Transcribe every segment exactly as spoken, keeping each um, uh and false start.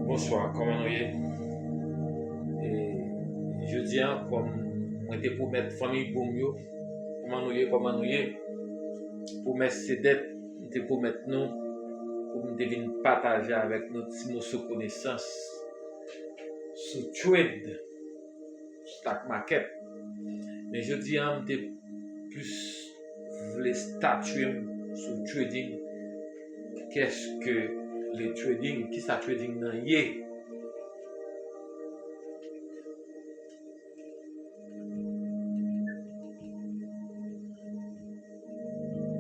Bonswa, kòman nou ye? E, jodi a, kòm mwen te pwomèt fanmi Boom yo, kòman nou ye, kòman nou ye? Pwomès se dèt, m te pwomèt nou pou m te vin pataje avèk nou ti moso konesans sou trade, stock market. Men jodi a, m te plis vle statye m sou trading. Qu'est-ce que le trading? Kisa trading nan ye?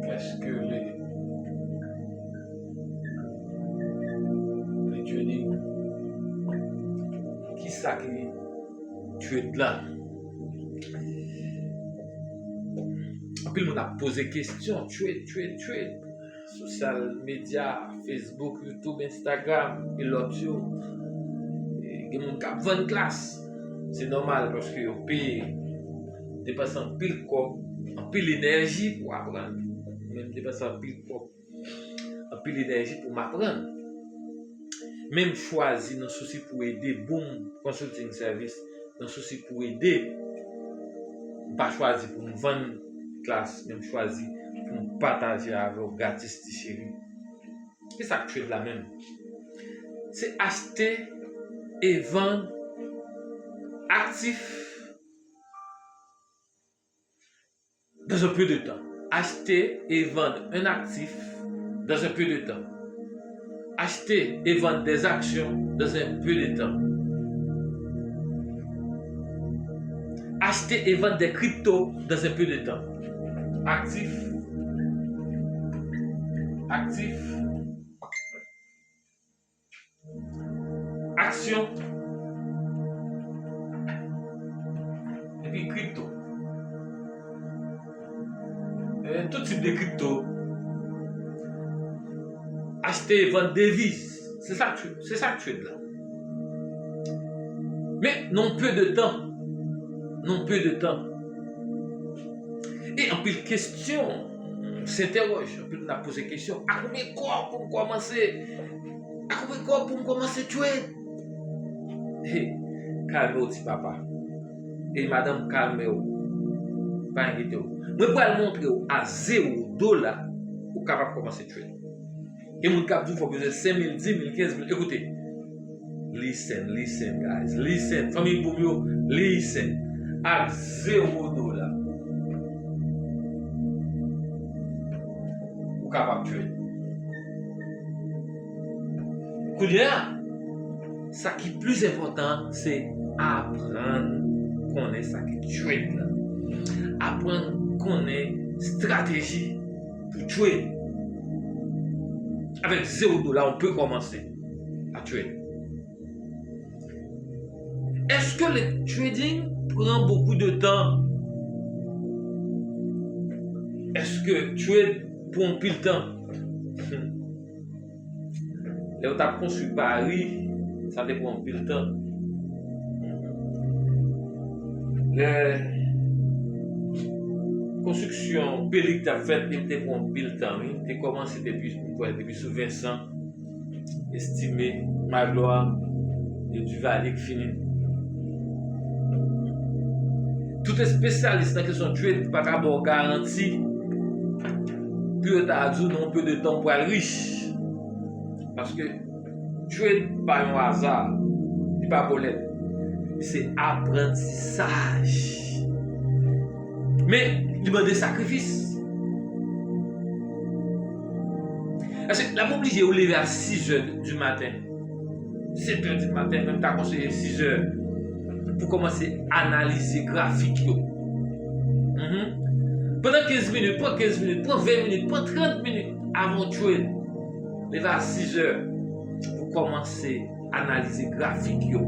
Qu'est-ce que le, le trading? Kisa ki trade la? Anpil moun ap poze kesyon, trade, trade, trade. Sosyal medya, Facebook, YouTube, Instagram, e lòt yo. E gen moun k ap vann klas. Se nòmal paske yo peye, depanse anpil kòb, anpil enèji pou aprann. Menm depanse anpil kòb, anpil enèji pou m aprann. Men m chwazi nan sousi pou ede Boom Consulting Service, nan sousi pou ede. M pa chwazi pou m vann klas, men m chwazi pou m pataje avè w gratis, ti cheri. Kisa k trade la menm? Se achte e vann aktif dans un peu de temps. Acheter et vendre un actif dans un peu de temps. Acheter et vendre des actions dans un peu de temps. Acheter et vendre des cryptos dans un peu de temps. Actif. Actif. Aksyon. Epi kripto. Euh, tout tip de kripto. Achte, vann deviz. Se sa k, se sa k trade la. Men, nan peu de tan. Nan peu de tan. E anpil kesyon, m s'entèwòj, anpil moun ap poze kesyon, a konbyen kòb pou m kòmanse? A konbyen kòb pou m kòmanse trade? Hey, kalme w ti papa. E madanm, kalme w. Pa enkyete w. Mwen pral montre w a zewo dola, ou kapab kòmanse trade. Gen moun k ap di w fò w bezwen senk mil, dis mil, kenz mil. Ekoute, listen, listen, guys. Listen. Fanmi Boom yo, listen. Ak zewo dola, ou kapab trade. Kounye a, sa ki plis enpòtan, se aprann konnen sa ki trade la. Aprann konnen estrateji pou trade. Avec zéro dollar, on peut commencer à trade. Est-ce que le trading prend beaucoup de temps? Èske trade pran anpil tan? Lè yo t ap konstwi Pari, sa te pran anpil tan. Lè konstriksyon Pelic t ap fèt, li te pran anpil tan, wi. Li te kòmanse depi, m kwè, depi sou Vincent, Estimé, Magloire, e Duvalier k fini. Tout espesyalis nan kesyon trade pa ka ba w garanti pou yo ta di w nan yon pe de tan w pral rich. Paske trade pa yon aza, li pa bòlèt. Li se aprantisaj. Men, li mande sakrifis. Paske l ap oblije ou leve a sizè di maten. Sèt è di maten, men m ta konseye sizè pou kòmanse analize grafik yo. Mhm. Pandan kenz minit, pran kenz minit, pran ven minit, pran trant minit avan w trade. Leve a sizè pou kòmanse analize grafik yo.